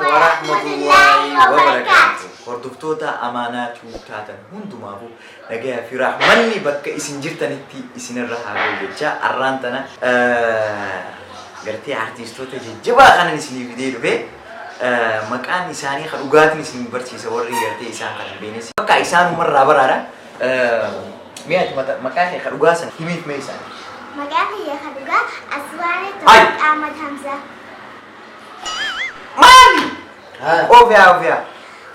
Warahmatullahi wabarakaatu. Hordoftoota Amaanaa Tube taatan hundumaafuu nagaya fi rahmanni bakka isin jirtanitti isinirra haa ga'u jecha arraan tana gartee artiistoota jajjabaa kanan isinii fidee dhufe maqaan isaanii ka dhugaatiin isin barsiisa warri gartee isaan kan hin beeknes bakka isaanumarraa baraadha. Mee ati maqaa kee ka dhugaa san himiif mee isaan. Maqaa kiyya ka dhugaa Aswaaree Hai! Toofiq Ahmad Hamzaa. Maali? Ofiyaa ofiyaa.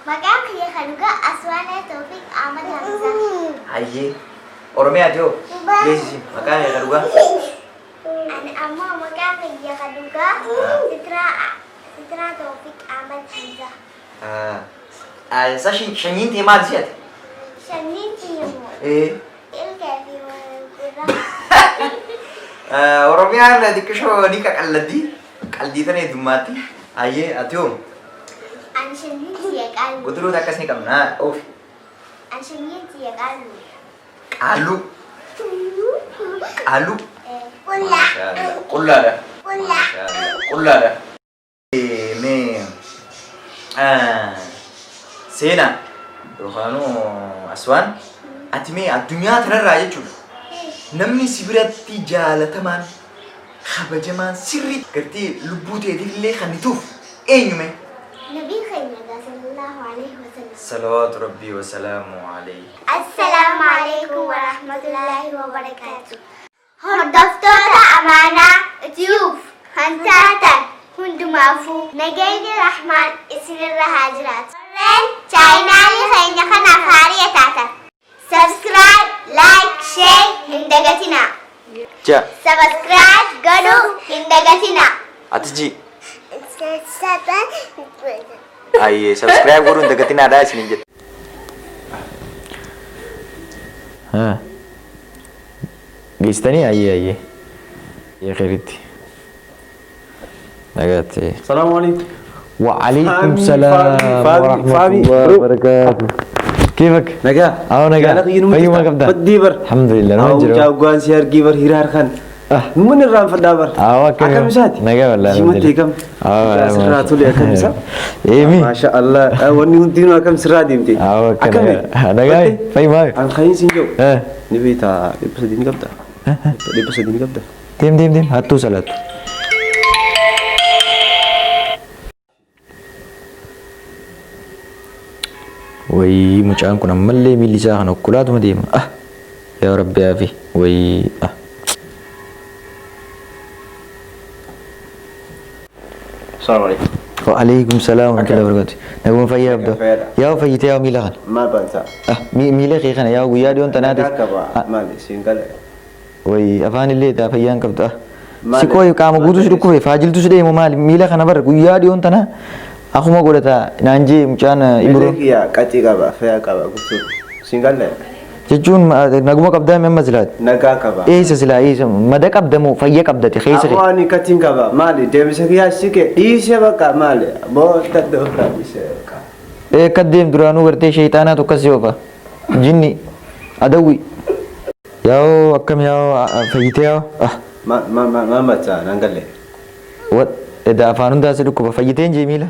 Maqaan kiyya ka dhugaa Aswaaree Toofiq Ahmad Hamzaa. Hayyee. Oromiyaa ati hoo? Beeksisi maqaa kee ka dhugaa. Ani ammoo maqaan kiyya ka dhugaa Sitraa Sitraa Toofiq Ahmad Hamzaa. Sa shanyiin tee maali si ati? Shanyiin tiyya moo Ee. ilkee fi gurra. Oromiyaan xiqqishoo ni qaqalladdi. Qaldii tana heddummaatti. Hayyee ati hoo? Ani shanyiin tiyya qaallu. Guduruuta akkas ni qabna. Oofi. Ani shanyiin tiyya qaallu. Qaalluu. Qaalluu. Qullaa. Qullaadha. Qullaa. Qullaadha. Mee seenaa yookaanuu aswaan ati mee addunyaa tanarraa jechuudha namni si biratti jaalatamaan kabajamaan sirrii gartee lubbuu teetillee kan nituuf eenyu mee? Nabii keenya egaa sallallahu alaihi wasallam. Salawaatu rabbii wasalaamu alayhi. Assalaamu alaikum warahmatullahi wabarakaatu. Hordoftoota Amaanaa Tube kan taatan hundumaafuu nageenyi Rahmaan isinirra haa jiraatu. Warreen chaayinaalii keenya kanaaf haariya taatan subscribe, like, share hin dagatinaa. Ja. Subscribe godhuu hin dagatinaa. Ati ji. Ayyee subscribe godhuu hin dagatinaadha isiniin jette. Geessitanii ayyee ayyee. Ayyee kheyritti. Nagaatti. Salaamu alaikum. وعليكم Fabi, السلام Fabi, ورحمة Fabi, الله bro. وبركاته كيفك؟ Nagaa. أهو نجا Gaala kiyya numa فيما jirta? قبدا Baddii bar. الحمد لله Awwa نجرو mucaa gwaan si argii bar hiraar kan. Ah. Numan irraanfadhaa bar. Awwa akkam Akkam isaati? Nagaa wallahi Simattee kam? Awwa Sirraa tole akkam isa? Eemi. Maasha Allah. Wanni hundinuu akkam sirraa deemte? Awwa akkam Akkami? nagaa fayyuma An kayin siin jiru. Eh. Ni beektaa 300 ni qabda? 300 ni qabda? Deem deem deem hattuu salaatu. Wayii mucaan kun ammallee miilli isaa kan okkolaatuma deema. Ah yaa rabbi aafi wayii ah. Salaamu alaikum. Wa'alaikum salaam wa rahmatullahi wa barakatuh. Naguma fayyaa abdoo. Fayyaadha. Yaa fayyitee yaa miila kana. Maal baansaa? Ah miila kee kana yaa guyyaa dhiyoon tanaatis. Nagaa qaba. Maali siin gala? Wayii afaan illee taa fayyaan qabdu ah. Maali? Si qooyi qaama guutuu si dhukkube faajiltu si deemu maali miila kana bar guyyaa dhiyoon tana akuma godhata naan jee mucaan Miilli Ibro. kiyya qacii qaba, fayyaa qaba guutuu. Siin galle? Jechuun naguma qabdaa mi amma silaati? Nagaa qaba. Eessa silaa eessa mada qabda moo fayya qabdati keessa kee? Waan katiin qaba maali deemsa kiyyaa siqe dhiise bakka maali boo dadda ofirraa dhiise bakka. Ee akka deem duraanuu gartee sheeyxaanaatu akkas si oofa. Jinni adawwi. Yaa'oo akkam yaa'oo fayyitee yaa'oo ah. Ma ma ma ma macha naan galle. What eda afaan hundaa si dhukkuba fayyiteen jee miila.